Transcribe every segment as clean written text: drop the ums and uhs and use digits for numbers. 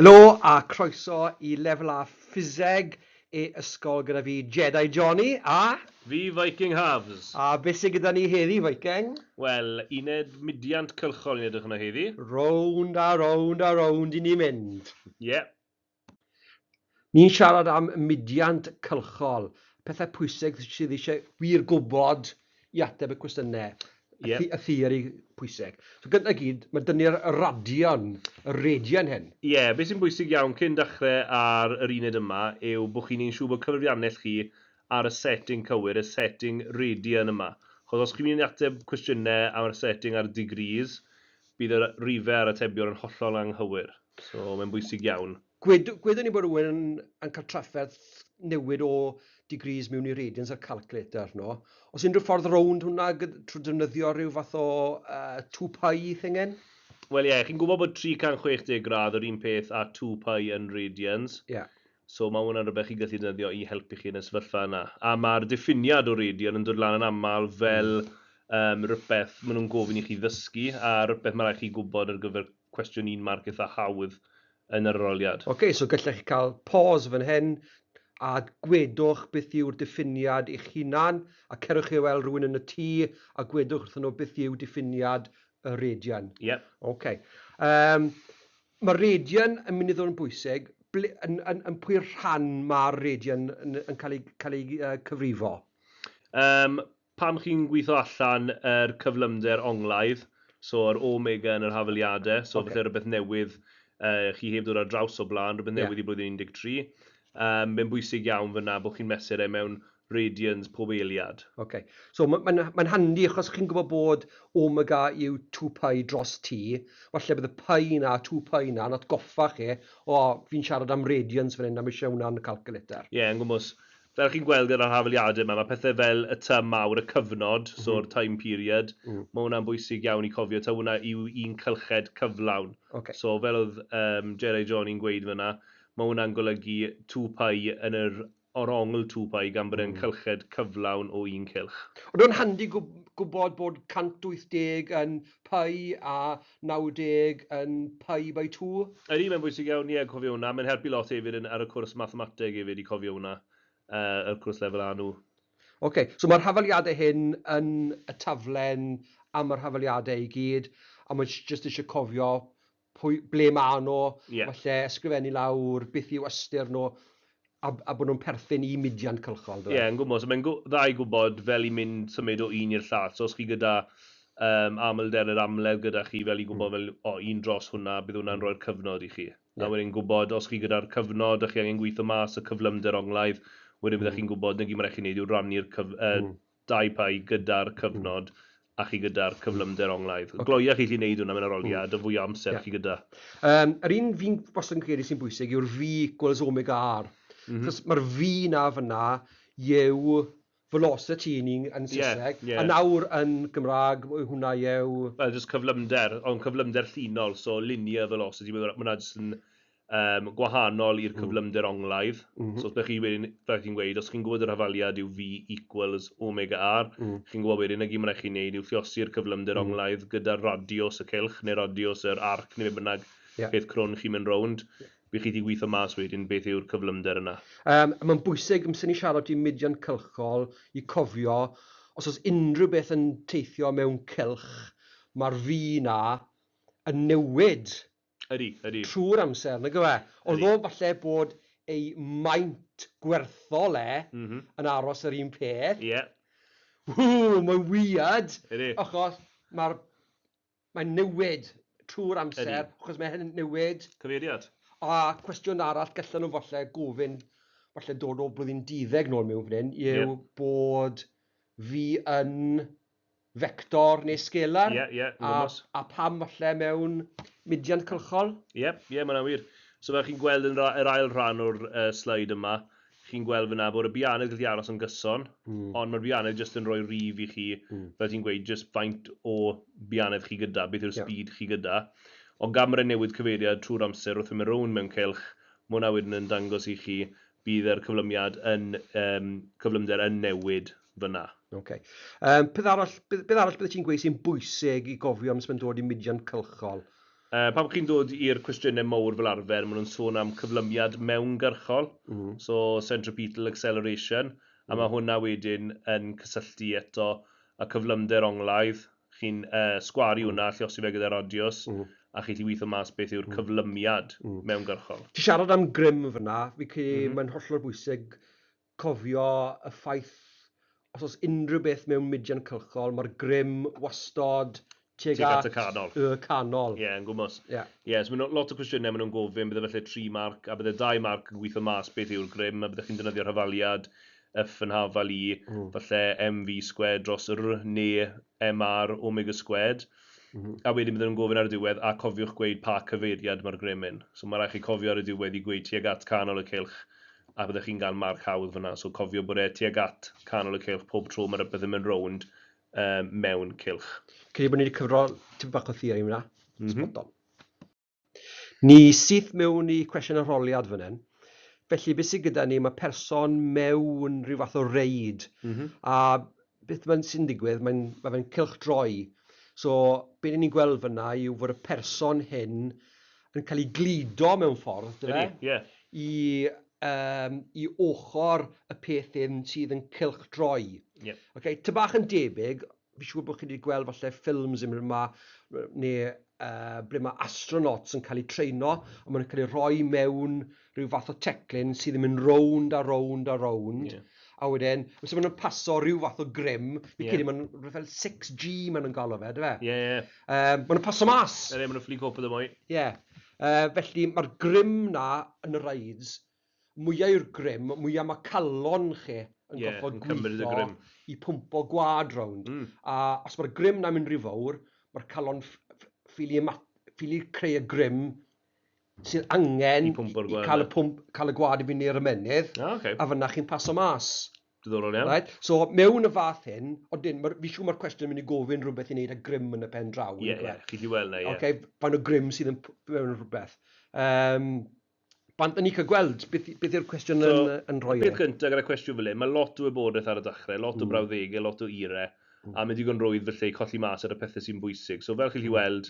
Helo a croeso i Lefel A Ffiseg e Ysgol gyda fi Jedi Johnny a... Fi Viking Halves. A beth sydd gyda ni heddi, Viking? Wel, uned mudiant cylchol ni'n edrych arno heddi. Rownd a rownd a rownd i ni mynd. Ie. Yeah. Ni'n siarad am mudiant cylchol, pethau pwysig sydd eisiau wir gwybod i ateb y cwestiynau, y, y theori pwysig. So gyntaf gyd, mae dynnu'r radion, y radian hyn. Ie, yeah, beth sy'n bwysig iawn cyn dechrau ar yr uned yma yw bod chi'n un siŵr bod cyfrifiannell chi ar y setting cywir, y setting radian yma. Chos os chi'n mynd i ateb cwestiynau am y setting ar degrees, bydd y rifau a'r atebion yn hollol anghywir. So mae'n bwysig iawn. Gwed, gwedwn ni bod rhywun yn, yn cael trafferth newid o degrees mewn i radians ar calculator, no? Os unrhyw ffordd rownd hwnna trwy defnyddio rhyw fath o 2 pi thingen? Wel ie, yeah, chi'n gwybod bod 360 gradd yr un peth a 2 pi yn radians. Ie. Yeah. So mae hwnna'n rhywbeth chi'n gallu defnyddio i helpu chi yn y sefyllfa yna. A mae'r diffiniad o radian yn dod lan yn aml fel rhywbeth maen nhw'n gofyn i chi ddysgu a rhywbeth mae rhaid chi gwybod ar gyfer cwestiwn un marc eitha hawdd yn yr arholiad. Oce, so gallech chi cael pause fan hyn a gwedwch beth yw'r diffiniad eich hunan a cerwch chi weld rhywun yn y tŷ a gwedwch wrthyn nhw beth yw diffiniad y radian. Ie. Yep. Oce. Um, mae radian yn mynd i ddod yn bwysig. Ble, yn, yn, yn pwy rhan mae'r radian yn, yn cael ei, cael ei cyfrifo? Pam chi'n gweithio allan yr cyflymder onglaidd, so yr omega yn yr hafaliadau, so falle rhywbeth newydd chi heb ddod ar draws o blaen, rhywbeth newydd i blwyddyn 13. Mae'n bwysig iawn fyna bod chi'n mesur e mewn radians pob eiliad. Oce. So mae'n ma, ma handi achos chi'n gwybod bod omega yw 2 pi dros t, falle bydd y pi na, 2 pi na, yn atgoffa chi, o, fi'n siarad am radians fan hyn, a mae eisiau hwnna yn y calculator. Ie, yeah, yn gwmws. Fel chi'n gweld gyda'r hafaliadau yma, mae pethau fel y T mawr, y cyfnod, so'r time period, mae hwnna'n bwysig iawn i cofio, taw hwnna yw un cylched cyflawn. So fel oedd Jedi Johnny'n gweud fyna, mae hwnna'n golygu 2 pi yn yr o'r ongl 2 pi gan bod e'n cylched cyflawn o un cylch. Ond o'n handi gwybod bod 180 yn pi a 90 yn pi by 2? Ydy, mae'n bwysig iawn, ie, cofio hwnna. Mae'n helpu lot hefyd yn, ar y cwrs mathemateg hefyd i cofio hwnna, y cwrs lefel A nhw. Oce, so mae'r hafaliadau hyn yn y taflen am yr hafaliadau i gyd, a mae jyst eisiau cofio pwy, ble maen nhw, falle ysgrifennu lawr beth yw ystyr nhw, a bod nhw'n perthyn i mudiant cylchol. Ie, yeah, yn gwybod. So mae'n dda i gwybod fel i mynd symud o un i'r llall. So os chi gyda amlder yr amledd gyda chi, fel i gwybod fel, o, un dros hwnna, bydd hwnna'n rhoi'r cyfnod i chi. A wedyn gwybod, os chi gyda'r cyfnod, a chi angen gweithio mas y cyflymder onglaidd, wedyn byddech chi'n gwybod, na gyd mae'n rhaid chi wneud yw rannu'r 2 pi gyda'r cyfnod, a chi gyda'r cyflymder onglaidd. Okay. Gloia chi allu wneud hwnna mewn arholiad, y fwy o amser chi gyda. Yr un fi'n wastad yn credu sy'n bwysig yw'r V equals omega R. Achos mae'r V na fyna yw velocity ni'n yn Saesneg, a nawr yn Gymraeg, hwnna yw... Wel, jyst cyflymder, ond cyflymder llinol, so linear velocity, mae hwnna jyst yn gwahanol i'r cyflymder onglaidd. So os chi wedyn, fel chi'n gweud, os chi'n gwybod yr hafaliad yw V equals omega R, chi'n gwybod wedyn, na gyd mae'n rhaid chi wneud yw lluosi'r cyflymder onglaidd gyda radius y cylch, neu radius yr arc, neu be bynnag peth crwn chi'n mynd rownd. Bydd chi wedi gweithio mas wedyn beth yw'r cyflymder yna. Mae'n bwysig, amser ni siarad i mudiant cylchol, i cofio, os oes unrhyw beth yn teithio mewn cylch, mae'r V na yn newid Ydy, ydy. trwy'r amser, nag yw e? Although falle bod ei maint gwerthol e yn aros yr un peth. Ww, mae'n weird. Ydy. Achos mae'n newid trwy'r amser, achos mae'n newid. Cyfeiriad. A cwestiwn arall gallan nhw falle gofyn, falle dod o blwyddyn 12 nôl mewn fan hyn, yw bod V yn vector neu scalar. Ie, ie, a pam falle mewn mudiant cylchol. Ie, ie, mae'n wir. So fel chi'n gweld yn yr ail rhan o'r slide yma, chi'n gweld fyna bod y bianedd gallu aros yn gyson, ond mae'r bianedd jyst yn rhoi rif i chi, fel ti'n gweud, jyst faint o bianedd chi gyda, beth yw'r speed chi gyda. Ond gan bod e'n newid cyfeiriad trwy'r amser wrth i mynd rownd mewn cylch, mae hwnna wedyn yn dangos i chi bydd yr cyflymiad yn, cyflymder yn newid fyna. Oce. Peth arall, beth arall bydde ti'n gweud sy'n bwysig i gofio am mae'n dod i mudiant cylchol? Pan chi'n dod i'r cwestiynau mawr fel arfer, maen nhw'n sôn am cyflymiad mewngyrchol, so centripetal acceleration, a mae hwnna wedyn yn cysylltu eto y cyflymder onglaidd. Chi'n sgwaru hwnna, lluosi fe gyda radius, a chi'n weithio mas beth yw'r cyflymiad mewngyrchol. Ti siarad am grym fyna, fi credu mae'n hollol bwysig cofio y ffaith os oes unrhyw beth mewn mudiad cylchol, mae'r grym wastod tuag at y canol. Y canol. Ie, yeah, yn gwmws. Ie, yeah, so mae lot o cwestiynau maen nhw'n gofyn, bydde felly 3 marc, a bydde 2 marc yn gweithio mas beth yw'r grym, a bydde chi'n defnyddio'r hafaliad F yn hafal i, falle mv squared dros R neu mr omega squared. A wedyn bydden nhw'n gofyn ar y diwedd, a cofiwch gweud pa cyfeiriad mae'r grym yn. So mae rhaid chi cofio ar y diwedd i gweud tuag at canol y cylch, a byddech chi'n cael marc hawdd fyna. So cofio bod e tuag at canol y cylch pob tro mae rhywbeth yn mynd rownd mewn cylch. Credu bod ni wedi cyfro tipyn bach o theori fyna. Spot on. Ni syth mewn i cwestiwn arholiad fan hyn. Felly beth sydd gyda ni, mae person mewn rhyw fath o reid. A beth mae'n sy'n digwydd, mae fe'n cylchdroi. So beth ni'n gweld fyna yw fod y person hyn yn cael ei gludo mewn ffordd, dy fe? Yeah. I ochr y peth hyn sydd yn cylchdroi. Okay, ty bach yn debyg, fi siŵr bod chi wedi gweld falle ffilms yma, neu ble mae astronauts yn cael eu treino, a maen nhw'n cael eu rhoi mewn rhyw fath o teclyn sydd yn mynd rownd a rownd a rownd. A wedyn, so maen nhw'n paso rhyw fath o grym, fi credu maen nhw'n fel 6G maen nhw'n galw fe, dy fe? Ie, ie. Maen nhw'n paso mas. Ie, maen nhw'n ffili cope mwy. Ie. Felly mae'r grym na yn y rides, mwyaf yw'r grym, mwyaf mae calon chi yn gorfod gweithio i pwmpo gwad rownd. A os mae'r grym na'n mynd rhy fawr, mae'r calon ffili creu y grym sydd angen i cael y pwmp, cael y gwad i fynd i'r ymennydd, a fyna chi'n paso mas. Diddorol iawn. Right? So, mewn y fath hyn, ond fi siŵr mae'r cwestiwn yn mynd i gofyn rhywbeth i wneud â grym yn y pen draw. Ie, yeah, chi di weld na, ie. Okay, faint o grym sydd yn mewn rhywbeth. Bant ni cael gweld, beth yw'r cwestiwn so, yn rhoi? Beth gyntaf gyda cwestiwn fel hyn, mae lot o wybodaeth ar y dechrau, lot o brawddegau, lot o eiriau, a mae digon rwydd felly colli mas ar y pethau sy'n bwysig. So fel chi'n weld,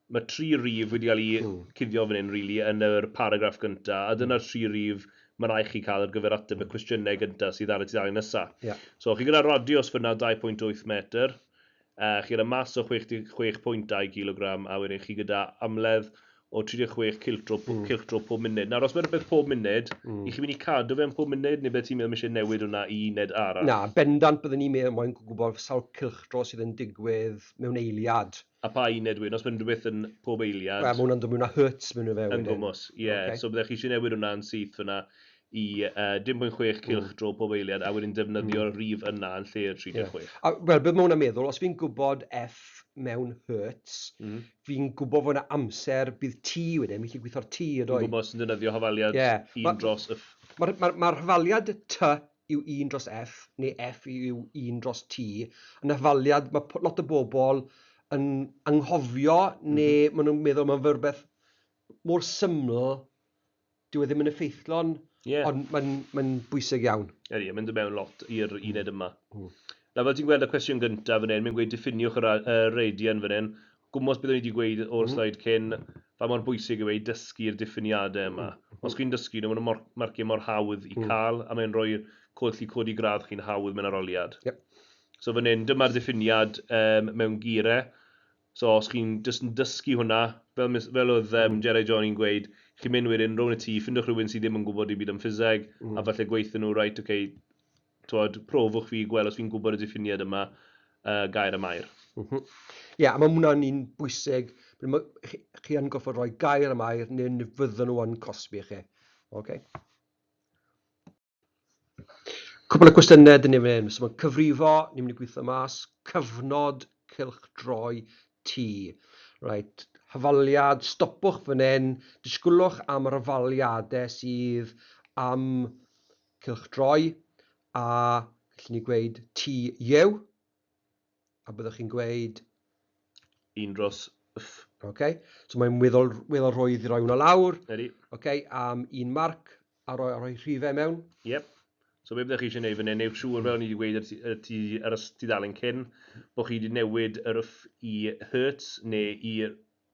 mae 3 rif wedi cael eu cuddio fan hyn, really, yn yr paragraff gyntaf, a dyna'r 3 rif mae rhaid chi cael ar gyfer ateb y cwestiynau gyntaf sydd ar y tudalen nesaf. So chi gyda radius fyna 2.8 metr, chi gyda mas o 66.2 kg, a wedyn chi gyda amledd o 36 cylchdro pob munud. Nawr, os mae rhywbeth pob munud, i chi mynd i cadw fe yn pob munud, neu beth ti'n meddwl eisiau newid hwnna i uned arall? Na, bendant byddwn ni'n meddwl moyn gwybod sawl cylchdro sydd yn digwydd mewn eiliad. A pa uned wedyn, os mae'n rhywbeth yn pob eiliad? Wel, mae hwnna'n dod mewn â hertz mewn i fe wedyn. Yn gwmws, ie. Okay. So byddech chi eisiau newid hwnna yn syth fyna i 0.6 cylchdro pob eiliad, a wedyn defnyddio'r rif yna yn lle'r 36. Yeah. A, wel, beth mae hwnna'n meddwl, os fi'n gwybod F mewn hertz, fi'n gwybod fod yna amser bydd T wedyn, fi'n gallu gweithio'r T ydw i. Fi'n gwybod sy'n defnyddio hafaliad 1 dros F. Mae'r hafaliad T yw 1 dros F, neu F yw 1 dros T. Yn hafaliad, mae lot o bobl yn anghofio, neu maen nhw'n meddwl mae'n rhywbeth mor syml, dyw e ddim yn effeithlon, ond mae'n bwysig iawn. Ydy, mae'n dod mewn lot i'r uned yma. Na, fel ti'n gweld y cwestiwn gyntaf fan hyn, mae'n gweud diffiniwch y radian fan hyn. Gwmws byddwn ni wedi gweud o'r sleid cyn, fa mor bwysig yw ei dysgu'r diffiniadau yma. Os chi'n dysgu nhw, maen nhw'n marciau mor hawdd i cael, a mae'n rhoi codi gradd chi'n hawdd mewn arholiad. So fan hyn, dyma'r diffiniad mewn geiriau. So os chi'n jyst yn dysgu hwnna, fel oedd Jerry Johnny'n gweud, chi'n mynd wedyn rownd y tŷ, ffindwch rhywun sydd ddim yn gwybod dim byd am ffiseg, a falle gweithio nhw, right, okay, twod, profwch fi, gweld os fi'n gwybod y diffiniad yma, gair am air. Ie, a mae hwnna'n un bwysig. Chi yn gorfod rhoi gair am air, neu fydden nhw yn cosbi chi. Okay. Cwpl o cwestiynau dyn ni fan hyn. So mae'n cyfrifo, ni'n mynd i gweithio mas, cyfnod cylchdroi T. Right, hafaliad, stopwch fan hyn, disgwylwch am yr hafaliadau sydd am cylchdroi, a gallwn ni gweud T yw, a byddwch chi'n gweud 1 dros F. Okay. So mae'n weddol rwydd i roi hwnna lawr. Ydy. Okay, am 1 marc, a rhoi rhifau mewn. Yep. So be byddech chi eisiau gwneud fan hyn, newch siŵr fel o'n i wedi gweud ar y tudalen cyn, bod chi wedi newid yr F i hertz neu i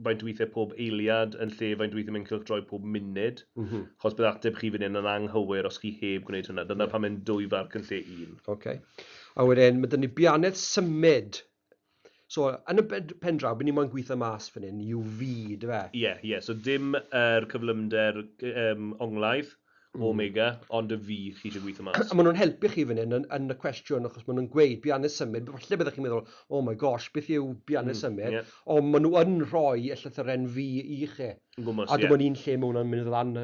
faint o weithiau pob eiliad yn lle faint o weithiau mae'n cylchdroi pob munud. Achos bydd ateb chi fan hyn yn anghywir os chi heb gwneud hwnna. Dyna pam mae'n 2 farc yn lle 1. Okay. A wedyn, mae 'da ni bianedd symud. So, yn y pen draw, bydd ni moyn gweithio mas fan hyn, yw V, dy fe? Ie, yeah, ie. Yeah. So, dim yr cyflymder onglaidd, omega, ond y V chi eisiau gweithio mas. A maen nhw'n helpu chi fan hyn yn y cwestiwn, achos maen nhw'n gweud bianedd symud. Falle byddech chi'n meddwl, oh my gosh, beth yw bianedd symud? Ond maen nhw yn rhoi y llythyren V i chi. Yn gwmws, A dim ond un lle mae hwnna'n mynd lan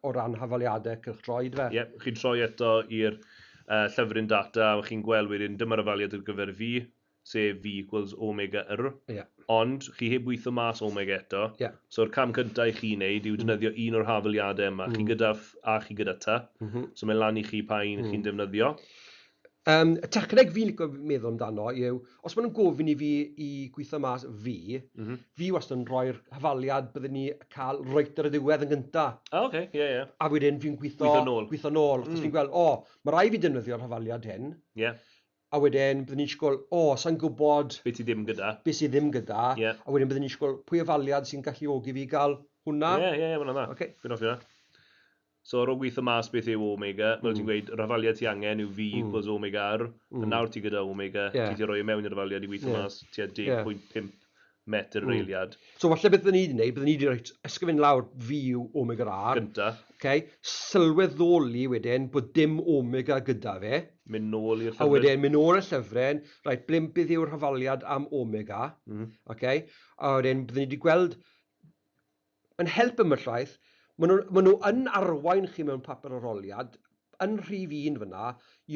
o ran hafaliadau cylchdroi, dy fe? Ie, chi'n troi eto i'r llyfryn data, a chi'n gweld wedyn dyma'r hafaliad ar gyfer V, sef V equals omega R. Ond chi heb weithio mas omega eto. So'r cam cyntaf i chi wneud yw defnyddio un o'r hafaliadau yma. Chi gyda F a chi gyda T. So mae'n lan i chi pa un chi'n defnyddio. Y techneg fi'n licio meddwl amdano yw, os maen nhw'n gofyn i fi i gweithio mas V, fi wastad yn rhoi'r hafaliad byddwn ni cael reit ar y diwedd yn gynta. Ah, oce, ie, ie. A wedyn fi'n gweithio Gweithio nôl. Gweithio nôl. Achos fi'n gweld, o, mae rhaid fi defnyddio'r hafaliad hyn. A wedyn byddwn ni'n disgwyl, o, sa'n gwybod Be ti ddim gyda. Be sydd ddim gyda. A wedyn byddwn ni'n disgwyl pwy hafaliad sy'n galluogi fi gael hwnna. Ie, ie, ie, ma' hwnna'n dda. Fi'n hoffi hwnna. So ar ôl gweithio mas beth yw omega, fel ti'n gweud, yr hafaliad ti angen yw V equals omega R. A nawr ti gyda omega, ti 'di rhoi e mewn i'r hafaliad i weithio mas tua 10.5 metr eiliad. So falle beth byddwn ni wedi gwneud, byddwn ni wedi rhoi ysgrifennu lawr V yw omega R. Gynta. Okay. Sylweddoli wedyn bod dim omega gyda fe. Mynd nôl i'r A llyfryn. wedyn mynd nôl i'r llyfryn, reit, ble beth yw'r hafaliad am omega? Okay. A wedyn byddwn ni wedi gweld, yn help ym llaeth, maen nhw yn arwain chi mewn papur arholiad, yn rhif 1 fyna,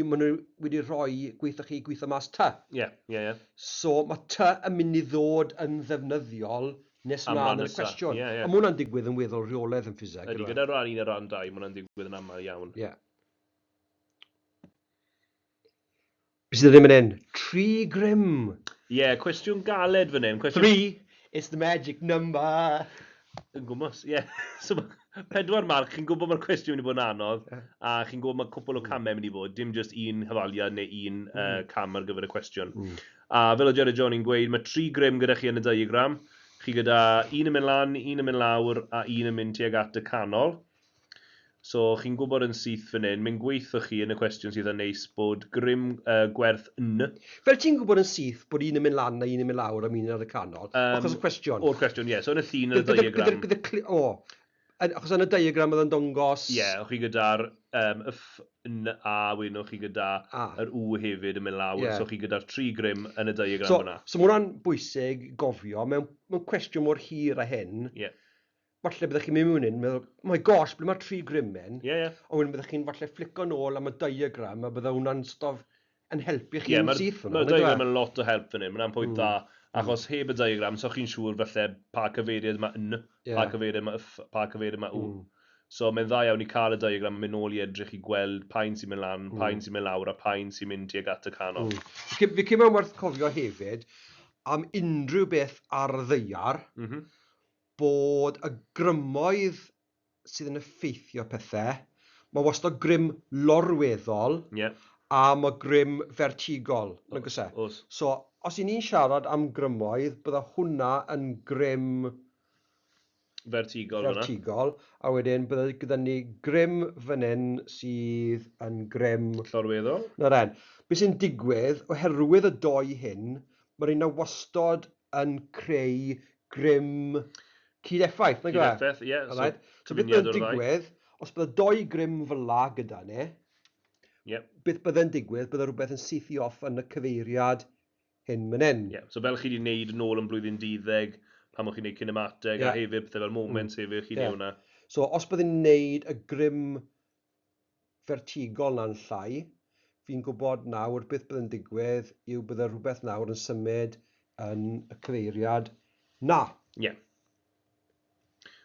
maen nhw wedi rhoi gweithio chi gweithio mas T. Ie, ie, ie. So mae T yn mynd i ddod yn ddefnyddiol nes Am mlaen ran yn y nesa. cwestiwn. Ie, ie. A mae hwnna'n digwydd yn weddol rheolaidd yn ffiseg, Ydy, yw e? gyda rhan 1 a rhan 2, mae hwnna'n digwydd yn aml iawn. Ie. Beth sydd ddim yn hyn? 3 grym. Ie, cwestiwn galed fan hyn. Cwestiwn 3 is the magic number. Yn gwmws, ie. So, ma' 4 marc, chi'n gwybod mae'r cwestiwn mynd i bod yn anodd, a chi'n gwybod mae cwpl o camau mynd i fod, dim just un hafaliad neu un cam ar gyfer y cwestiwn. A fel o Jerry John i'n gweud, mae 3 grym gyda chi yn y diagram. Chi gyda un yn mynd lan, un yn mynd lawr, a un yn mynd tuag at y canol. So chi'n gwybod yn syth fan hyn, mae'n gweithio chi yn y cwestiwn sydd yn neis bod grym gwerth N. Fel ti'n gwybod yn syth bod un yn mynd lan a un yn mynd lawr a un ar y canol, achos y cwestiwn. O'r cwestiwn, ie. So yn y llun yn y diagram. Achos yn y diagram oedd yn dangos Ie, o'ch chi gyda'r F, N, A, wedyn o'ch chi gyda yr U hefyd yn mynd lawr. So chi gyda'r 3 grym yn y diagram yna. So mae hwnna'n bwysig gofio, mewn cwestiwn mor hir a hyn, falle byddech chi'n mynd mewn hyn, meddwl, oh my gosh, ble mae'r 3 grym yn? Ie, ie. A wedyn byddech chi'n falle flico nôl am y diagram, a bydde hwnna'n sort of yn helpu chi Ie, yn syth hwnna, mae'r nag yw e? diagram yn lot o help fan hyn, mae'n pwynt dda, achos heb y diagram, so chi'n siŵr falle pa cyfeiriad mae N, pa cyfeiriad mae F, pa cyfeiriad mae U. So mae'n dda iawn i cael y diagram yn mynd nôl i edrych i gweld pa un sy'n mynd lan, pa un sy'n mynd lawr a pa un sy'n mynd tuag at y canol. Fi cyn mewn werth cofio hefyd, am unrhyw beth ar y ddaear, bod y grymoedd sydd yn effeithio pethau, mae wastad grym lorweddol a mae grym vertigol, nag oes e? Oes. So, os i ni'n siarad am grymoedd, bydde hwnna yn grym Vertigol fyna. Vertigol, a wedyn bydde gyda ni grym fan hyn sydd yn grym Llorweddol. Nawr en, beth sy'n digwydd, oherwydd y doi hyn, mae'r un wastad yn creu grym cyd-effaith, nag yw e? Cyd-effaith, ie. So, Alright? So beth cyfuniad bydd yn o'r ddau. digwydd, os bydde doi grym fel la gyda ni, beth bydde'n digwydd, bydde rhywbeth yn sythu off yn y cyfeiriad hyn fan hyn. Ie, so fel chi wedi wneud nôl yn blwyddyn 12, pan o'ch chi'n gwneud cinemateg a hefyd pethau fel moments hefyd, chi'n neud hwnna. So os byddai'n wneud y grym vertigol na'n llai, fi'n gwybod nawr beth byddai'n digwydd yw bydde rhywbeth nawr yn symud yn y cyfeiriad na. Ie.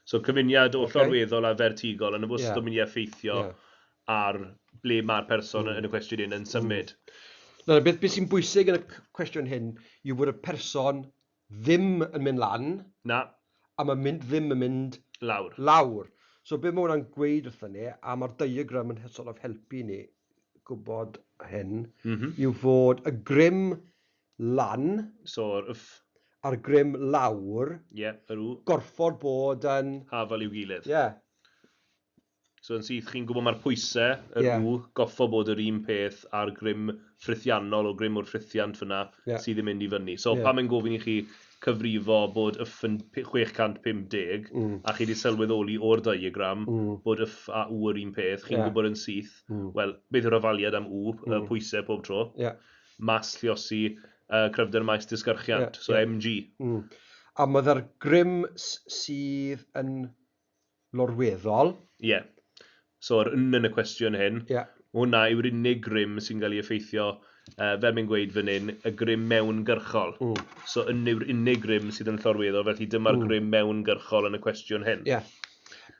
So cyfuniad o llorweddol a vertigol yn y wastad yn mynd i effeithio ar ble mae'r person yn y cwestiwn hyn yn symud. Nawr, beth sy'n bwysig yn y cwestiwn hyn yw bod y person ddim yn mynd lan. Na. A mae mynd, ddim yn mynd lawr. Lawr. So beth mae hwnna'n gweud wrthyn ni, a mae'r diagram yn sort of helpu ni gwybod hyn, yw fod y grym lan So, yr F. a'r grym lawr Ie, yeah, yr U. Gorfod bod yn Hafal i'w gilydd. Ie. Yeah. So yn syth, chi'n gwybod mae'r pwysau, yr U, goffo bod yr un peth a'r grym ffrithiannol o grym o'r ffrithiant fyna sydd yn mynd i fyny. So pan mae'n gofyn i chi cyfrifo bod F yn 650 a chi wedi sylweddoli o'r diagram bod F a U yr un peth, chi'n gwybod yn syth, wel, beth yw'r hafaliad am U, pwysau pob tro? Mas lliosi cryfder maes disgyrchiant, so MG. A mae'r grym sydd yn lorweddol. Ie. Yeah. So yr yn y cwestiwn hyn, hwnna yw'r unig grym sy'n cael ei effeithio, fel mae'n gweud fan hyn, y grym mewngyrchol. So yn yw'r unig grym sydd yn llorweddol, felly dyma'r grym mewngyrchol yn y cwestiwn hyn. Ie. Yeah.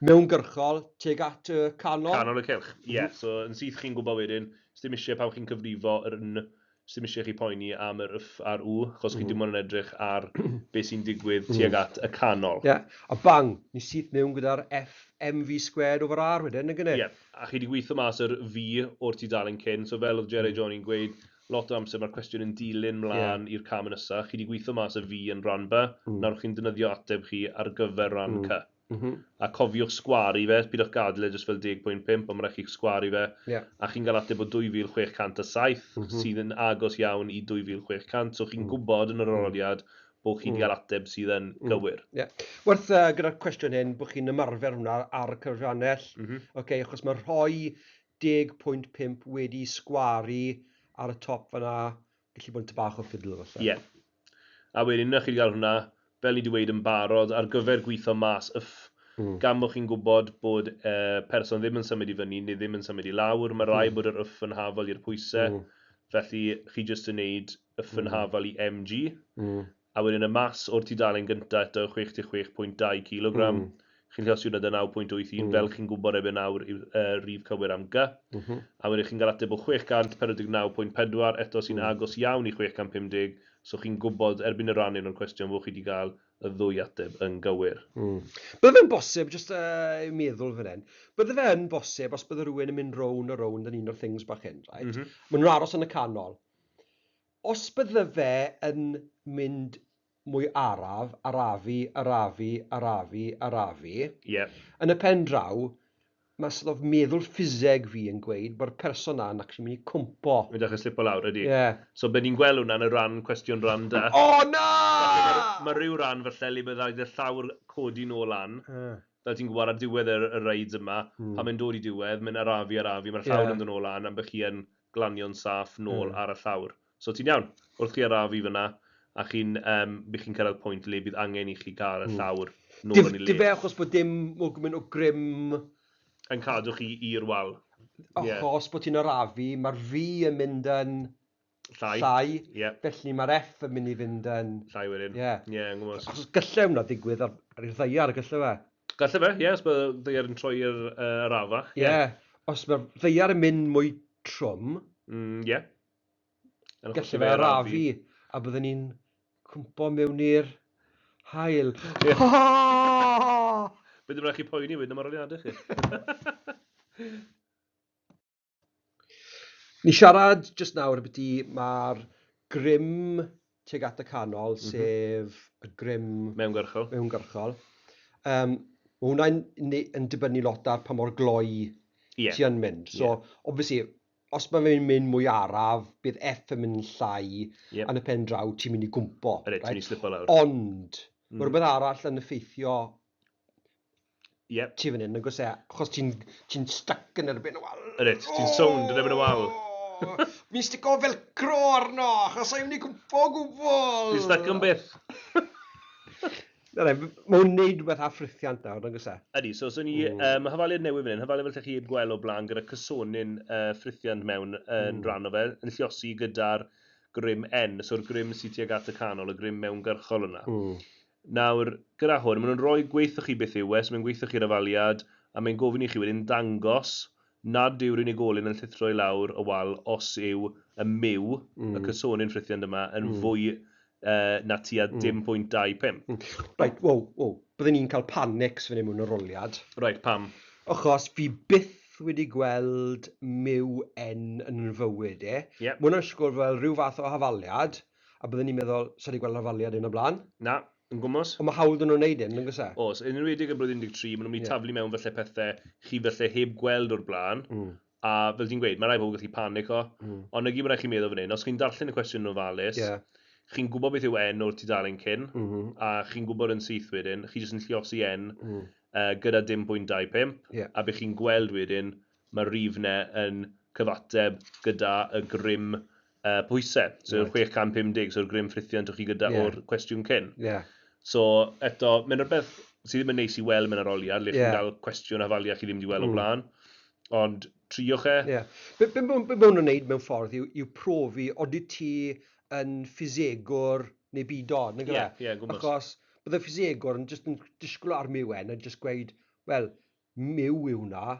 Mewngyrchol tuag at y canol. Canol y cylch, ie. Yeah. So yn syth chi'n gwybod wedyn, sdim eisiau pan chi'n cyfrifo yr yn, sdim eisiau chi poeni am yr F a'r U, achos chi dim ond yn edrych ar beth sy'n digwydd tuag at y canol. Ie, yeah. A bang, ni syth mewn gyda'r F MV squared over R wedyn, nag yna? Ie, yeah. A chi wedi gweithio mas yr V o'r tudalen cyn, so fel oedd Jerry Johnny'n gweud, lot o amser mae'r cwestiwn yn dilyn mlaen i'r cam nesaf. Chi wedi gweithio mas y V yn rhan B, nawr chi'n defnyddio ateb chi ar gyfer rhan C. A cofiwch sgwaru fe, pidwch gadael e jyst fel 10.5, ond mae'n rhaid chi sgwaru fe. A chi'n cael ateb o 2607, sydd yn agos iawn i 2600, so chi'n gwybod yn yr arholiad bod chi wedi cael ateb sydd yn gywir. Yeah. Werth gyda'r cwestiwn hyn, bod chi'n ymarfer hwnna ar y cyfrifiannell, okay, achos mae rhoi 10.5 wedi sgwaru ar y top fyna, gallu bod yn bach o fiddle falle. Ie. Yeah. A wedyn, chi wedi cael hwnna, fel ni wedi dweud yn barod, ar gyfer gweithio mas F, gan bod chi'n gwybod bod person ddim yn symud i fyny neu ddim yn symud i lawr, mae rhaid bod yr F yn hafal i'r pwysau, felly chi jyst yn neud F yn hafal i MG, a wedyn y mas o'r tudalen gyntaf eto 66.2 kg, chi'n lliosi hwnna 'da 9.81, fel chi'n gwybod erbyn nawr yw'r rhif cywir am G. A wedyn chi'n cael ateb o 649.4, eto sy'n agos iawn i 650, so chi'n gwybod erbyn y rhan un o'r cwestiwn bod chi wedi cael y ddwy ateb yn gywir. Bydde fe'n bosib, jyst meddwl fan hyn, bydde fe'n bosib os bydde rhywun yn mynd rownd a rownd yn un o'r things bach hyn, right? Maen nhw'n aros yn y canol. Os bydde fe yn mynd mwy araf, arafu, arafu, arafu, arafu, yn y pen draw, mae sort of meddwl ffiseg fi yn gweud bod y person na'n actually mynd i cwmpo. Mae'n dechrau slipo lawr, ydy. Yeah. So, be ni'n gweld hwnna yn y rhan cwestiwn rhan da. O, na! Mae rhyw ran falle le byddai y llawr codi nôl lan. Fel ti'n gwybod ar diwedd y rides yma, pan mae'n dod i diwedd, mae'n arafu, arafu, mae'r llawr yn dod nôl lan, am bych chi yn glanio'n saff nôl ar y llawr. So ti'n iawn, wrth chi arafu fyna, a chi'n bych chi'n cyrraedd pwynt le bydd angen i chi gael y llawr nôl yn ei le. Dim fe achos bod dim o gymaint o grym yn cadw chi i'r wal. Achos bod ti'n arafu, mae'r V yn mynd yn llai. Llai. Felly mae'r F yn mynd i fynd yn llai wedyn. Ie. Ie, yn gwybod. Achos gallai hwnna ddigwydd ar i'r ddaear, gallai fe? Gallai fe, ie, os bydd y ddaear yn troi i'r arafach. Ie. Os mae'r ddaear yn mynd mwy trwm, Ie. Yn gallai achosi fe fe arafu, a byddwn ni'n cwmpo mewn i'r haul. Bydd ddim rhaid chi poeni wedyn am arholiadau chi. Ni siarad jyst nawr ambiti mae'r grym tuag at y canol, sef y grym Mewngyrchol. Mewngyrchol. Mae hwnna'n yn dibynnu lot ar pa mor gloi ti yn mynd. So, obviously, os mae fe'n mynd mwy araf, bydd F yn mynd llai, yn y pen draw, ti'n mynd i gwmpo. Reit, ti'n mynd i slipo lawr. Ond, mae rhywbeth arall yn effeithio ti fan hyn, nag oes e, achos ti'n stuck yn erbyn y wal. Reit, ti'n sownd yn erbyn y wal. Fi'n stico velcro arno, achos sa'n mynd i gwmpo o gwbl. Ti'n stuck yn byth. Na, na, mae hwn neud rhywbeth â ffrithiant nawr, nag oes e? Ydy, so so ni, hafaliad newydd fan hyn, hafaliad fel lle chi heb gweld o blaen gyda cysonyn ffrithiant mewn yn rhan o fe, yn lliosi gyda'r grym N, so'r grym sydd tuag at y canol, y grym mewngyrchol yna. Nawr, gyda hwn, maen nhw'n rhoi gweithio chi beth yw e, so mae'n gweithio chi'r hafaliad, a mae'n gofyn i chi wedyn dangos nad yw'r unigolyn yn llithro i lawr y wal os yw y myw, y cysonyn ffrithiant yma, yn fwy na tua dim pwynt dau pump. Reit, wow, wow, byddwn ni'n cael panics fan hyn mewn arholiad. Reit, pam? Achos fi byth wedi gweld myw N yn fywyd e. Mae hwnna'n siŵr fel rhyw fath o hafaliad, A byddwn ni'n meddwl, sa wedi gweld hafaliad un o blaen. Na, yn gwmws. Ond mae hawdd yn nhw'n neud hyn, yn gwrs e? Oes, yn enwedig yn blwyddyn 13, maen nhw'n mynd i taflu mewn falle pethau chi falle heb gweld o'r blaen. A fel ti'n gweud, mae rai pobl gallu panico. Ond na gyd mae rhaid chi meddwl fan hyn, os chi'n darllen y cwestiwn yn ofalus, chi'n gwybod beth yw N o'r tudalen cyn, a chi'n gwybod yn syth wedyn, chi jyst yn lluosi N gyda dim pwynt 25, a beth chi'n gweld wedyn, mae'r rif 'na yn cyfateb gyda y grym pwysau. So 650, so'r grym ffrithiant o'ch chi gyda o'r cwestiwn cyn. So eto, mae'n rhywbeth sydd ddim yn neis i weld mewn arholiad, le chi'n cael cwestiwn hafaliad chi ddim wedi weld o blaen. Ond triwch e. Ie. Be maen nhw'n wneud mewn ffordd yw profi odi ti yn ffisegwr neu bido, nag Ie, yw e? ie, gwmws. Achos bydde ffisegwr yn jyst yn disgwyl ar mu n a jyst gweud, wel, mu yw hwnna,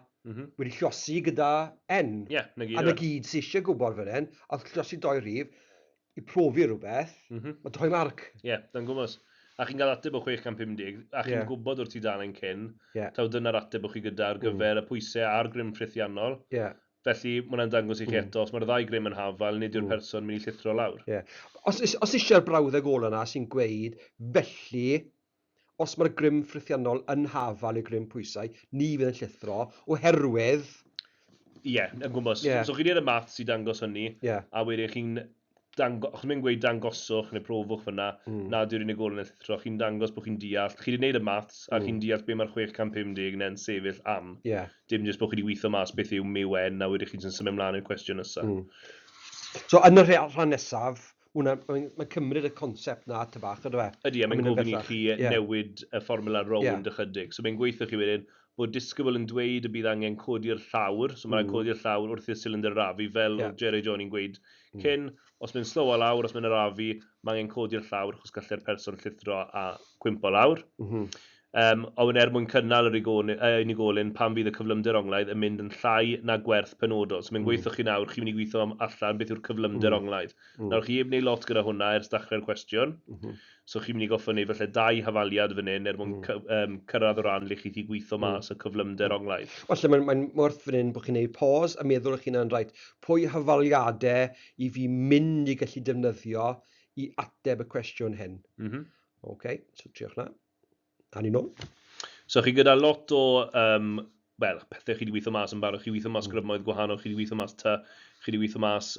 wedi llosi gyda N. Ie, na gyd A yw na e. gyd sydd eisiau gwybod fan hyn, a wrth llosi doi rhif, i profi rhywbeth, mae doi marc. Ie, da'n gwmws. A chi'n cael ateb o 650, a chi'n gwybod o'r tudalen cyn, taw dyna'r ateb o'ch chi gyda ar gyfer y pwysau a'r grym ffrithiannol. Felly, mae hwnna'n dangos i chi eto, os mae'r ddau grym yn hafal, nid yw'r person mynd i llithro lawr. Ie. Os eisiau'r brawddeg ola yna sy'n gweud, felly, os mae'r grym ffrithiannol yn hafal i'r grym pwysau, ni fydd yn llithro, oherwydd... Ie, yn gwmws. So chi wedi y maths i dangos hynny, a wedyn chi'n achos mae'n gweud dangoswch neu profwch fyna, nad yw'r unigolyn yn llithro, chi'n dangos bod chi'n deall, chi wedi gwneud y maths, a chi'n deall be mae'r 650 neu'n sefyll am. Dim jyst bod chi wedi gweithio mas beth yw mu n, a wedyn chi'n symud ymlaen i'r cwestiwn nesaf. So yn y rhan nesaf, mae'n cymryd y concept na ty bach, ydw e? Ydy, a mae'n Mae'n mynd yn gofyn i bellach. chi newid y fformula rownd ychydig. So mae'n gweithio chi wedyn bod disgybl yn dweud y bydd angen codi'r llawr, so mae'n codi'r llawr wrth i'r cylinder arafu, fel oedd Jerry Johnny'n gweud cyn, os mae'n slow lawr, os mae'n arafu, mae angen codi'r llawr achos gallai'r person llithro a cwympo lawr. A wedyn er mwyn cynnal yr unigolyn pan fydd y cyflymder onglaidd yn mynd yn llai na gwerth penodol. So mae'n gweithio chi nawr, chi'n mynd i gweithio am allan beth yw'r cyflymder onglaidd. Nawr chi heb wneud lot gyda hwnna ers dechrau'r cwestiwn. So chi'n mynd i goffo wneud falle dau hafaliad fan hyn er mwyn cyrraedd o ran lle chi 'di gweithio mas y cyflymder onglaidd. Falle mae'n werth fan hyn bod chi'n gwneud pause a meddwl eich hunan, reit, pwy hafaliadau i fi mynd i gallu defnyddio i ateb y cwestiwn hyn. OK, so triwch na. A ni nôl. So chi gyda lot o, wel, pethau chi wedi gweithio mas yn barod. Chi wedi gweithio mas grymoedd gwahanol, chi wedi gweithio mas tŷ, chi wedi gweithio mas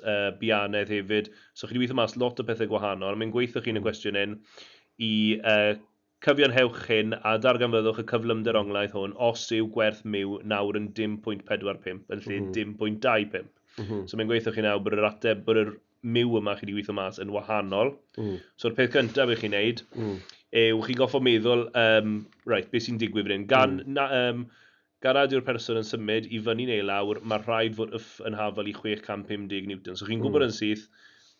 bianedd hefyd. So chi wedi gweithio mas lot o pethau gwahanol. Mae'n gweithio chi yn y cwestiwn hyn i cyfiawnhewch hyn a darganfyddwch y cyflymder onglaidd hwn os yw gwerth mu nawr yn dim pwynt pedwar pump yn lle dim pwynt dau pump. So mae'n gweithio chi nawr bod yr ateb, bod yr mu yma chi wedi gweithio mas yn wahanol. So'r peth cyntaf i chi wneud yw chi goffo meddwl, right, beth sy'n digwydd fan hyn. Gan, na, gan nad yw'r person yn symud i fyny neu lawr, mae rhaid fod F yn hafal i 650 Newton. So chi'n gwybod yn syth,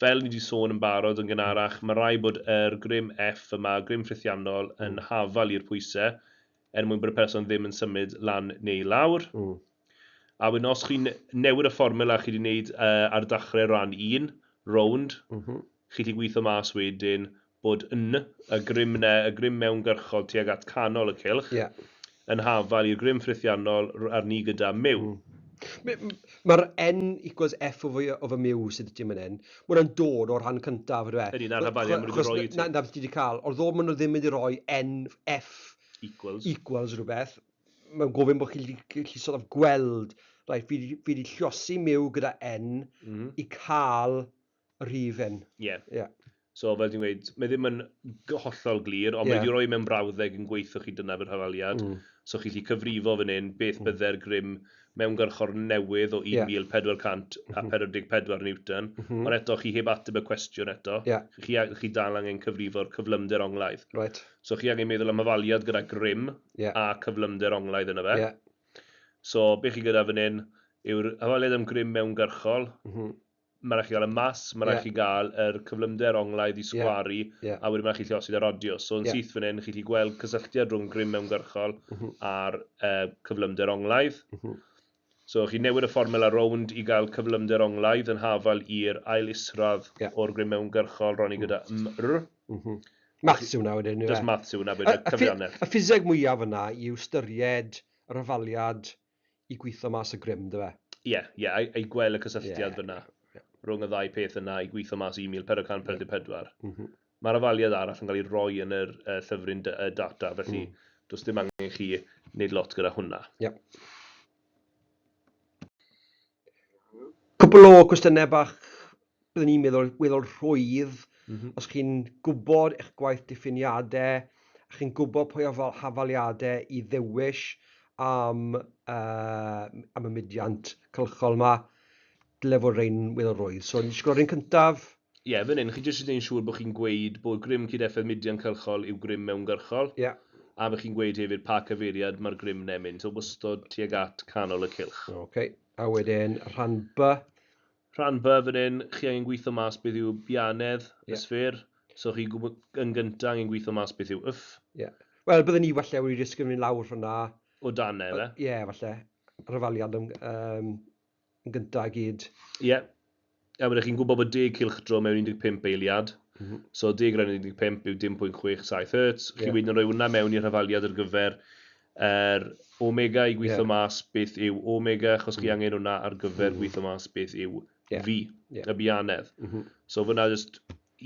fel ni wedi sôn yn barod yn gynharach, mae rhaid bod yr grym F yma, grym ffrithiannol, yn hafal i'r pwysau, er mwyn bod y person ddim yn symud lan neu lawr. A wedyn os chi'n newid y fformula chi wedi wneud ar dechrau rhan 1, rownd, chi wedi gweithio mas wedyn bod N, y grym, ne, y grym mewngyrchol tuag at canol y cylch, yn hafal i'r grym ffrithiannol arni gyda mu. Mae'r N equals F o fy mu sydd ti mynd hyn, mae hwnna'n dod o'r rhan cyntaf, ydw e? Ydy, na'r hafaliad maen nhw wedi rhoi i ti. Na, beth ti wedi cael. Ond ddo maen nhw ddim wedi rhoi N, F equals, equals rhywbeth, mae'n gofyn bod chi'n gallu sort of gweld, right, fi wedi lliosi mu gyda N i cael y rhif hyn. So, fel ti'n gweud, mae ddim yn hollol glir, ond mae wedi rhoi mewn brawddeg yn gweithio chi dyna fy'r hafaliad. So, chi'n gallu cyfrifo fan hyn beth bydde'r grym mewngyrchol newydd o un mil pedwar cant a pedwar deg pedwar Newton. Ond eto, chi heb ateb y cwestiwn eto. Chi dal angen cyfrifo'r cyflymder onglaidd. So, chi angen meddwl am hafaliad gyda grym a cyflymder onglaidd yna fe. So, beth chi gyda fan hyn yw'r hafaliad am grym mewngyrchol. Mae rhaid chi gael y mas, mae rhaid chi gael yr cyflymder onglaidd i sgwaru, a wedyn mae rhaid chi lliosi y radius. So yn syth fan hyn, chi'n gallu gweld cysylltiad rhwng grym mewngyrchol a'r cyflymder onglaidd. So chi'n newid y fformula rownd i gael cyflymder onglaidd yn hafal i'r ail isradd o'r grym mewngyrchol ronni gyda MR. Maths yw hwnna wedyn, yw Just e? maths yw hwnna wedyn, cyfriannell. Y ffiseg mwyaf yna yw ystyried yr hafaliad i gweithio mas y grym, dy fe? Ie, ie, a i gweld y cysylltiad fyna. Rhwng y ddau peth yna i gweithio mas i 1444. Mae'r hafaliad arall yn cael ei roi yn yr llyfryn data, felly does dim angen i chi wneud lot gyda hwnna. Ie. Cwpl o cwestiynau bach byddwn i'n meddwl weddol rhwydd. Os chi'n gwybod eich gwaith diffiniadau, a chi'n gwybod pwy hafaliadau i ddewis am, am y mudiant cylchol yma, dyle fod rhein weddol rwydd. So, ni'n disgwyl yr un cyntaf. Ie, yeah, fan hyn, chi jyst eisiau gwneud yn siŵr bod chi'n gweud bod grym cydeffaith mudiant cylchol yw grym mewngyrchol. A bod chi'n gweud hefyd pa cyfeiriad mae'r grym 'ne'n mynd. So, wastod tuag at canol y cylch. OK. A wedyn, rhan B. Rhan B fan hyn, chi angen gweithio mas beth yw bianedd y sffêr. So chi yn gyntaf angen gweithio mas beth yw F. Ie. Yeah. Wel, byddwn ni falle wedi ysgrifennu lawr hwnna. O dan e, fe? Ie, yeah, falle. Yr hafaliad yn gyntaf i gyd. Ie. Yeah. A wedyn chi'n gwybod bod 10 cylchdro mewn 15 eiliad. So 10 rhan 15 yw dim pwynt 67 Hz. Chi wedyn yn rhoi hwnna mewn i'r hafaliad ar gyfer yr omega i gweithio mas beth yw omega, achos chi angen hwnna ar gyfer gweithio mas beth yw V, y bianedd. So fyna jyst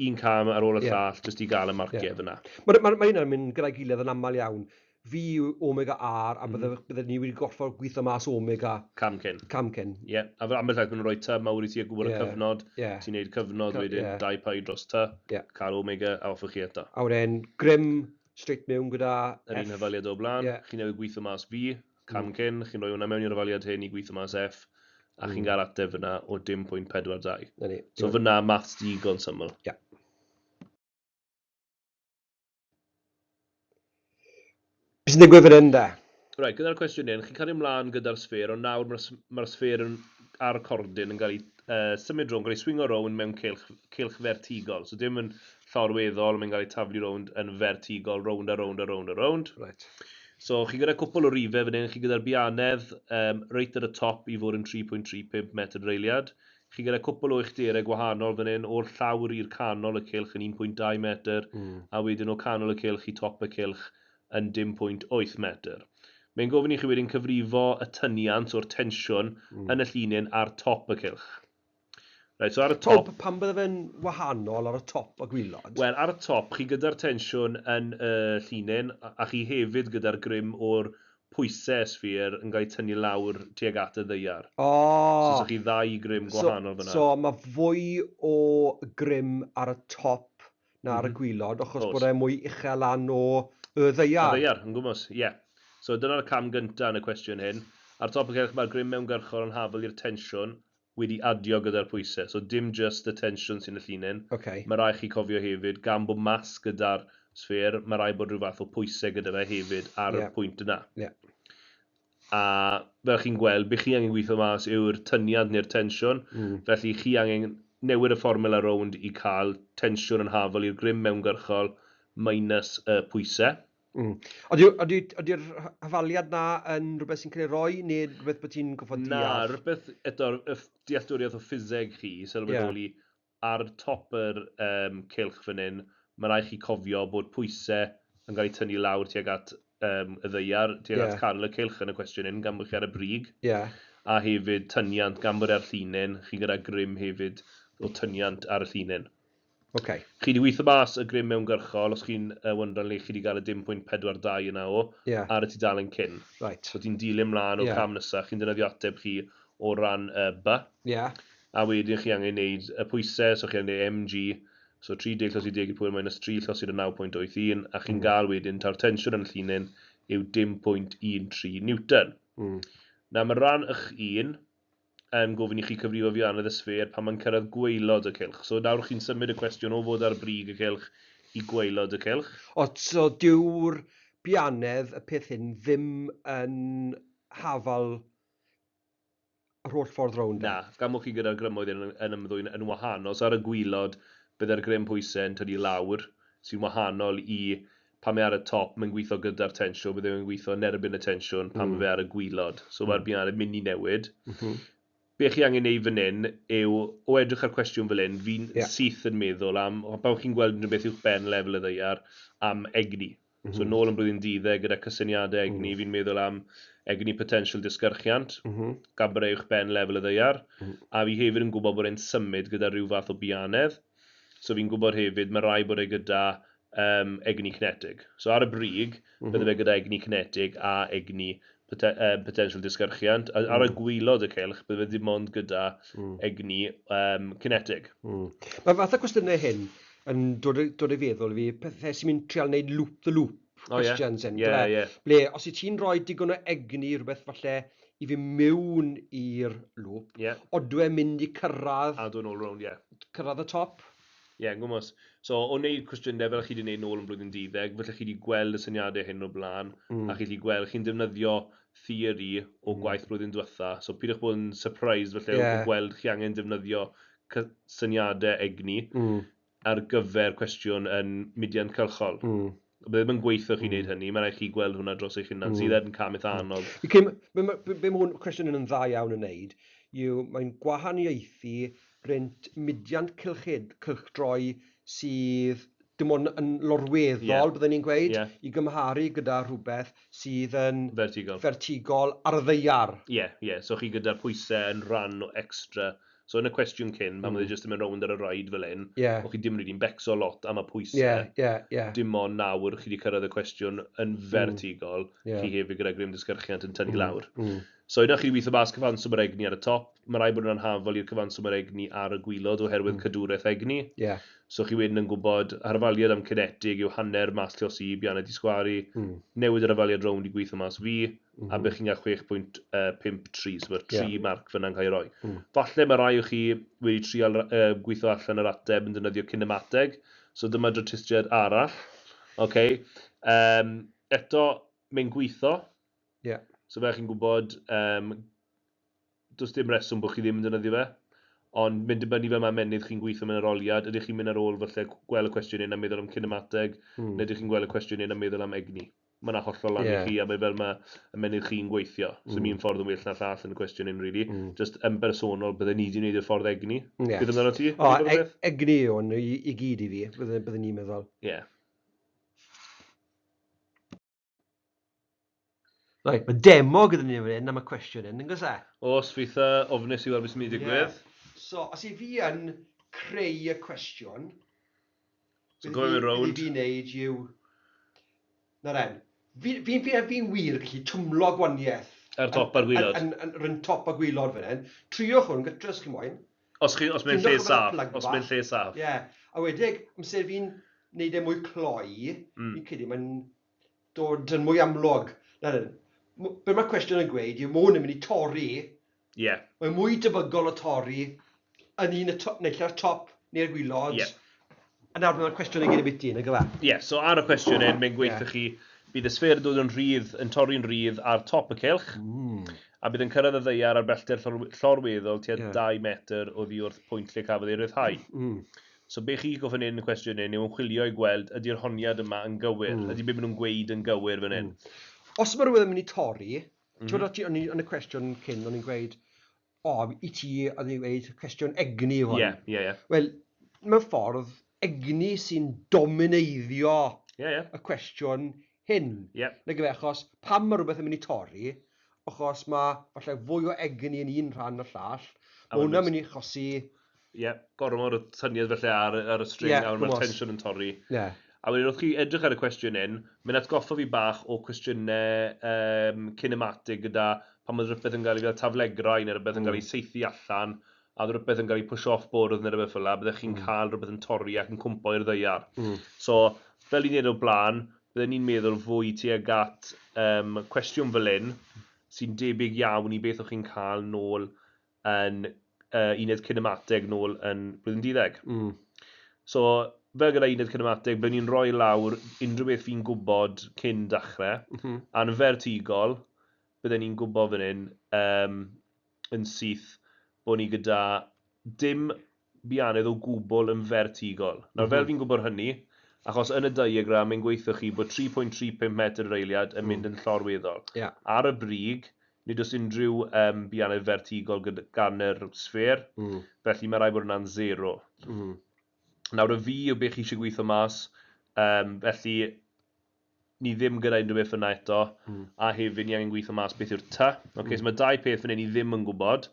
un cam ar ôl y llall, jyst i gael y marciau fyna. Mae ma, ma hynna'n mynd gyda'i gilydd yn aml iawn. V yw omega R, a bydde ni wedi gorfod gweithio mas omega. Cam cyn. Cam cyn. Ie, yeah. A fel ambell waith maen nhw'n rhoi T mawr i ti a gwybod y cyfnod. Ti'n neud cyfnod wedyn, 2 pi dros T, cael omega a off chi eto. A wedyn grym straight mewn gyda Yr un hafaliad o blaen, chi'n newid gweithio mas V, cam cyn, chi'n rhoi hwnna mewn i'r hafaliad hyn i gweithio mas F, a chi'n cael ateb fyna o dim pwynt 42. Na ni. So fyna maths digon syml. Ie. Beth sy'n digwydd fan hyn de? Right, gyda'r cwestiwn hyn, chi'n cario ymlaen gyda'r sffêr, ond nawr mae'r ma sffêr yn, ar y cordyn yn cael ei symud rownd, cael ei swingo rownd mewn cylch, cylch fertigol. So dim yn llorweddol, mae'n cael ei taflu rownd yn fertigol, rownd a rownd a rownd a rownd. So chi gyda cwpl o rifau fan hyn, chi gyda'r bianedd reit ar y top i fod yn 3.35 metr yr eiliad. Chi gyda cwpl o uchderau gwahanol fan hyn, o'r llawr i'r canol y cylch yn 1.2 metr, a wedyn o canol y cylch i top y cylch yn dim pwynt 8 metr. Mae'n gofyn i chi wedyn cyfrifo y tyniant o'r tensiwn yn y llinyn ar top y cylch. Right, so ar y top. Pam bydde fe'n wahanol ar y top a gwaelod? Wel, ar y top, chi gyda'r tensiwn yn y llinyn, a chi hefyd gyda'r grym o'r pwysau sffêr yn cael ei tynnu lawr tuag at y ddaear. So, so chi ddau grym gwahanol fyna. So mae fwy o grym ar y top na ar y gwaelod, achos bod e mwy uchel lan o y ddaear. Y ddaear, yn gwmws, ie. Yeah. So dyna'r cam gyntaf yn y cwestiwn hyn. Ar top y cylch mae'r grym mewngyrchol yn hafal i'r tensiwn wedi adio gyda'r pwysau. So dim just y tensiwn sy'n y llinyn. Mae rhaid chi cofio hefyd, gan bod mas gyda'r sffêr, mae rhaid bod rhyw fath o pwysau gyda fe hefyd ar y pwynt yna. A fel chi'n gweld, be chi angen gweithio mas yw'r tyniad neu'r tensiwn. Felly chi angen newid y fformula rownd i cael tensiwn yn hafal i'r grym mewngyrchol minus y pwysau. Ydy'r hafaliad na yn rhywbeth sy'n cael ei roi, neu rhywbeth bod ti'n gorfod deall? Na, rhywbeth, eto, y dealltwriaeth o ffiseg chi, sylweddoli ar top yr cylch fan hyn, mae rhaid chi cofio bod pwysau yn cael eu tynnu lawr tuag at y ddaear, tuag at canol y cylch yn y cwestiwn hyn, gan bod chi ar y brig. A hefyd tyniant, gan bod ar llinyn, chi gyda grym hefyd o tyniant ar y llinyn. Chi wedi gweithio mas y grym mewngyrchol, os chi'n wondran le chi wedi cael y dim pwynt 42 yna o, ar y tudalen cyn. So ti'n dilyn mlaen o'r cam nesaf, chi'n defnyddio ateb chi o ran B. A wedyn chi angen gwneud y pwysau, so chi angen gwneud MG, so 30 llosi 10 i'r pŵer minus 3 llosi 9.81, a chi'n gael wedyn ta'r tensiwn yn y llinyn yw dim pwynt 13 Newton. Na, mae ran ych un yn gofyn i chi cyfrifo fianedd y sffêr pan mae'n cyrraedd gwaelod y cylch. So nawr chi'n symud y cwestiwn o fod ar brig y cylch i gwaelod y cylch. O, so dyw'r bianedd y peth hyn ddim yn hafal yr holl ffordd rownd? Na, gan bod chi gyda'r grymoedd yn ymddwyn yn wahanol. So ar y gwaelod, byddai'r grym pwysau yn tynnu lawr, sy'n wahanol i pan mae ar y top, mae'n gweithio gyda'r tensiwn, byddai fe'n gweithio yn erbyn y tensiwn pan mae fe ar y gwaelod. So mae'r bianedd mynd i newid. Be chi angen neud fan hyn yw, o edrych ar cwestiwn fel hyn, fi'n syth yn meddwl am, pan chi'n gweld unrhyw beth uwch ben lefel y ddaear, am egni. So nôl yn blwyddyn 12 gyda cysyniadau egni, fi'n meddwl am egni potensial disgyrchiant, gan bod e uwch ben lefel y ddaear, a fi hefyd yn gwybod bod e'n symud gyda rhyw fath o bianedd. So fi'n gwybod hefyd, mae rai bod e gyda egni cinetig. So ar y brig, bydde fe gyda egni cinetig a egni potensial disgyrchiant. A ar y gwaelod y cylch, bydde fe dim ond gyda egni cinetig. Mae fath o cwestiynau hyn yn dod i feddwl i fi, pethau sy'n mynd trial wneud loop the loop questions hyn. Ble, os i ti'n rhoi digon o egni rhywbeth falle i fi mewn i'r loop, odw e'n mynd i cyrraedd... A dod nôl rownd, ie. Cyrraedd y top? Ie, yeah, gwmws. So, o wneud cwestiynau fel chi wedi gwneud nôl yn blwyddyn 12, falle chi wedi gweld y syniadau hyn o blaen, a chi wedi gweld, chi'n defnyddio theori o gwaith blwyddyn diwetha. So, pidwch bod yn surprised falle o gweld chi angen defnyddio syniadau egni ar gyfer cwestiwn yn mudiant cylchol. Bydd ddim yn gweithio chi wneud hynny, mae'n rhaid chi gweld hwnna dros eich hunan, sydd yn cam eitha anodd. Be mae hwn cwestiwn yn dda iawn yn wneud yw mae'n gwahaniaethu rhynt mudiant cylchdroi sydd dim ond yn lorweddol, byddwn ni'n gweud, i gymharu gyda rhywbeth sydd yn vertigol, vertigol ar y ddaear. Ie, yeah, so chi gyda'r pwysau yn rhan o extra. So yn y cwestiwn cyn, pan mm. jyst yn mynd rownd ar y rhaid fel hyn, o'ch chi dim rili'n becso lot am y pwysau. Dim ond nawr chi wedi cyrraedd y cwestiwn yn vertigol, chi hefyd gyda grym disgyrchiant yn tynnu lawr. So unwaith chi weithio mas cyfanswm yr egni ar y top, mae rhaid bod yn anhafal i'r cyfanswm yr egni ar y gwaelod oherwydd cadwraeth egni. So chi wedyn yn gwybod hafaliad am cinetig yw hanner mas lluosi i bianedd i sgwari, newid yr hafaliad rownd i gweithio mas V, a bych chi'n cael 6.53, so mae'r 3 marc fyna'n cael ei roi. Falle mae rai o chi wedi trial gweithio allan yr ateb yn defnyddio cinemateg, so dyma drytistiad arall. Okay. Eto, mae'n gweithio. So fel chi'n gwybod, does dim reswm bod chi ddim yn defnyddio fe, ond mynd dibynnu fel mae menydd chi'n gweithio mewn arholiad, ydych chi'n mynd ar ôl falle gweld y cwestiwn un a meddwl am cinemateg, neu ydych chi'n gweld y cwestiwn un a meddwl am egni. Mae yna hollol lan i chi, a mae fel mae y menydd chi'n gweithio. So un ffordd yn well na'r llall yn y cwestiwn un, really. Just yn bersonol, bydden ni wedi gwneud y ffordd egni. Beth amdano ti? O, egni yw hwn i gyd i fi, bydden ni'n meddwl. Right, mae demo gyda ni fan hyn am y cwestiwn hyn, yn gwrs e? Os fi eitha ofnus i weld beth sy'n mynd i digwydd. So, os i fi yn creu y cwestiwn, so go mynd rownd. Beth fi'n neud yw... Na ren, fi'n wir gallu twmlo gwaniaeth. Ar top a'r gwaelod. Yn top a gwaelod fan hyn. Triwch hwn, gytre os chi moyn. Os mae'n lle saff. Os mae'n lle saff. Ie. A wedyn, amser fi'n neud e mwy cloi, fi'n credu mae'n dod yn mwy amlwg. Na ren, be mae'r cwestiwn yn gweud yw mae hwn yn mynd i torri. Mae mwy debygol o torri yn un y neu lle'r top neu'r gwaelod. A nawr mae'r cwestiwn yn gyd y biti, nag yw e? Ie, so ar y cwestiwn hyn, mae'n gweithio chi, bydd y sffêr yn dod yn rhydd, yn torri'n rhydd ar top y cylch, a bydd yn cyrraedd y ddaear ar bellter llorweddol tua 2 metr oddi wrth pwynt lle cafodd ei ryddhau. So be chi gofyn hyn yn y cwestiwn hyn yw ymchwilio i gweld ydy'r honiad yma yn gywir, ydy be maen nhw'n gweud yn gywir fan hyn. Os mae rhywun yn mynd i torri, ti'n gwybod, o'n i yn y cwestiwn cyn, o'n i'n gweud, o, i ti, o'n i'n gweud, cwestiwn egni yw hwn. Wel, mewn ffordd, egni sy'n domineiddio y cwestiwn hyn. Nag yw e, achos pam mae rhywbeth yn mynd i torri, achos mae falle fwy o egni yn un rhan o'r llall, A mae hwnna'n ma'n mynd i achosi... Ie, gormod o syniad felly ar y string, a mae'r tensiwn yn torri. A wedyn wrth chi edrych ar y cwestiwn hyn, mae'n atgoffa fi bach o cwestiynau cinematig gyda pan mae rhywbeth yn cael ei fel taflegrau neu rhywbeth yn cael ei saethu allan, a rhywbeth yn cael ei push off bwrdd neu rhywbeth fel 'na, byddech chi'n cael rhywbeth yn torri ac yn cwmpo i'r ddaear. So, fel i'n neud o'r blaen, bydden ni'n meddwl fwy tuag at cwestiwn fel hyn, sy'n debyg iawn i beth o'ch chi'n cael nôl yn uned cinemateg nôl yn blwyddyn 12. So, fel gyda uned cinemateg, byddwn ni'n rhoi lawr unrhyw beth fi'n gwybod cyn dechrau, a'n vertigol, byddwn ni'n gwybod fan hyn yn syth bod ni gyda dim bianedd o gwbl yn vertigol. Nawr, fel fi'n gwybod hynny, achos yn y diagram mae'n gweithio chi bod 3.35 metr yr eiliad yn mynd yn llorweddol. Ar y brig, nid oes unrhyw bianedd vertigol gan yr sffêr, felly mae rhaid bod hwnna'n 0. Nawr, y fi yw beth chi eisiau gweithio mas, felly Ni ddim gyda unrhyw beth fyna eto, a hefyd ni angen gweithio mas beth yw'r T. Okay, so mae dau peth fan hyn ni ddim yn gwybod.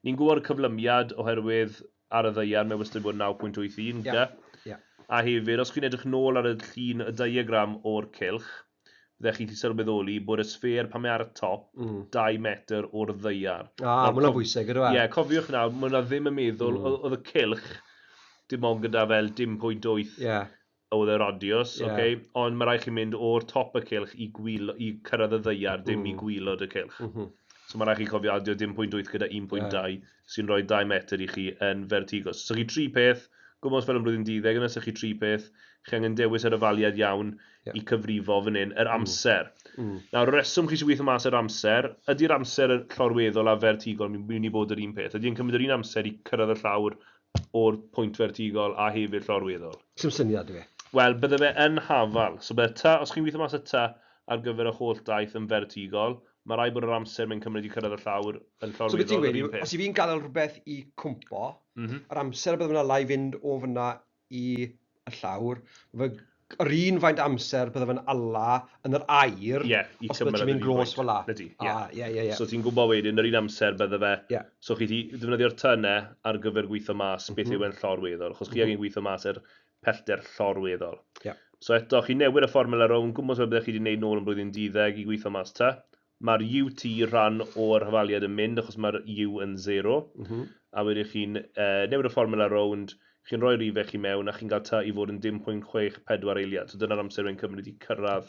Ni'n gwybod y cyflymiad oherwydd ar y ddaear mae wastad bod 9.81 gyda. A hefyd, os chi'n edrych nôl ar y llun, y diagram o'r cylch, byddech chi'n sylweddoli bod y sffêr pan mae ar y top, 2 metr o'r ddaear. Ah, mae hwnna'n bwysig, ydw e? Ie, cofiwch nawr, mae hwnna ddim yn meddwl, oedd y cylch dim ond gyda fel dim pwynt 8 oedd y radius, okay? Ond mae rhaid chi mynd o'r top y cylch i, gwyl, i cyrraedd y ddaear, dim i gwaelod y cylch. So mae rhaid chi cofio adio dim pwynt 8 gyda 1.2 sy'n rhoi 2 metr i chi yn fertigol. So chi tri peth, gwmws fel yn blwyddyn 12, yna so chi tri peth, chi angen dewis yr hafaliad iawn i cyfrifo fan hyn, yr amser. Nawr, y reswm chi sy'n gweithio mas yr amser, ydy'r amser llorweddol a fertigol yn mynd i bod yr un peth? Ydy'n cymryd yr un amser i cyrraedd y llawr o'r pwynt fertigol a hefyd llorweddol? Sim syniad i fi. Wel, bydde fe yn hafal. So bydde T, os chi'n gweithio mas y T ar gyfer y holl daith yn fertigol, mae rhaid bod yr amser mae'n cymryd i cyrraedd y llawr yn So beth ti'n llorweddol gweud yr yw, un peth. os i fi'n gadael rhywbeth i cwmpo, yr amser bydde fe'n ala i fynd o fyna i y llawr, fe yr un faint amser bydde fe'n ala yn yr air, Ie, i os bydde cymryd ti'n mynd yr un glos pwynt. fel la. Ydy, ie. Ah, ie. So ti'n gwybod wedyn, yr un amser bydde fe. So chi di ddefnyddio'r tynnau ar gyfer gweithio mas beth yw e'n llorweddol, achos chi angen gweithio mas yr pellter llorweddol. So eto, chi newid y fformula rownd, gwmws fel byddech chi wedi gwneud nôl yn blwyddyn 12 i gweithio mas T. Mae'r UT rhan o'r hafaliad yn mynd, achos mae'r U yn 0. A wedyn chi'n newid y fformula rownd, chi'n rhoi rhifau chi mewn, a chi'n cael T i fod yn 0.64 eiliad. So dyna'r amser mae'n cymryd i cyrraedd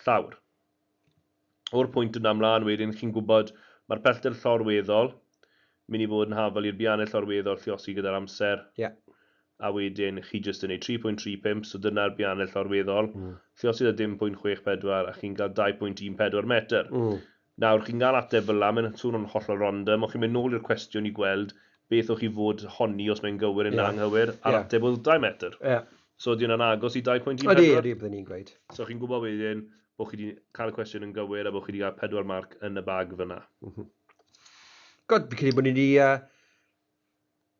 llawr. O'r pwynt yna ymlaen wedyn, chi'n gwybod mae'r pellter llorweddol mynd i fod yn hafal i'r bianau llorweddol lluosi gyda'r amser. A wedyn chi jyst yn neud 3.35, so dyna'r bianau llorweddol. Lluosi gyda 0.64 a chi'n cael 2.14 metr. Nawr, chi'n cael ateb fel la, mae'n swnio'n hollol random, ond chi'n mynd nôl i'r cwestiwn i gweld beth o'ch chi fod honni os mae'n gywir neu anghywir, a'r ateb oedd 2 metr. So, ydy hwnna'n agos i 2.14? Ydy, ydy, byddwn ni'n gweud. So, chi'n gwybod wedyn bod chi wedi cael y cwestiwn yn gywir a bod chi wedi cael 4 marc yn y bag fyna. God, fi'n credu bod ni wedi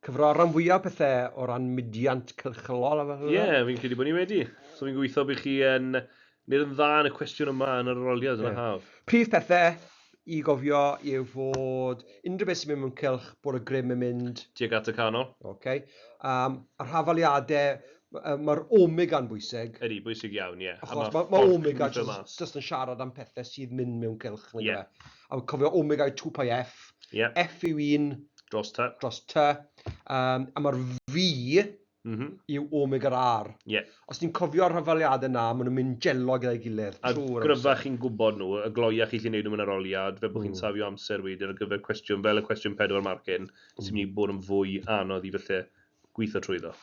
cyfro rhan fwyaf pethau o ran mudiant cylchylol a fel Ie, yeah, fi'n credu bod ni wedi. So fi'n gweithio bod chi yn neud yn dda yn y cwestiwn yma yn yr arholiad yn y haf. Prif pethau i gofio yw fod unrhyw beth sy'n mynd mewn cylch, bod y grym yn mynd. Tuag at y canol. Okay. A'r hafaliadau, mae'r omega'n bwysig. Ydy, bwysig iawn, ie. Achos mae omega just yn siarad am pethau sydd mynd mewn cylch. A cofio omega yw 2 pi f. F yw 1 dros T. Dros T. A mae'r V yw omega R. Os ti'n cofio'r hafaliadau na, maen nhw'n mynd gelo gyda'i gilydd. A gryfa chi'n gwybod nhw, y gloia chi'n gallu neud nhw mewn arholiad, fel bod chi'n safio amser wedyn ar gyfer cwestiwn fel y cwestiwn 4 marcyn, sy'n mynd i bod yn fwy anodd i felly gweithio trwyddo.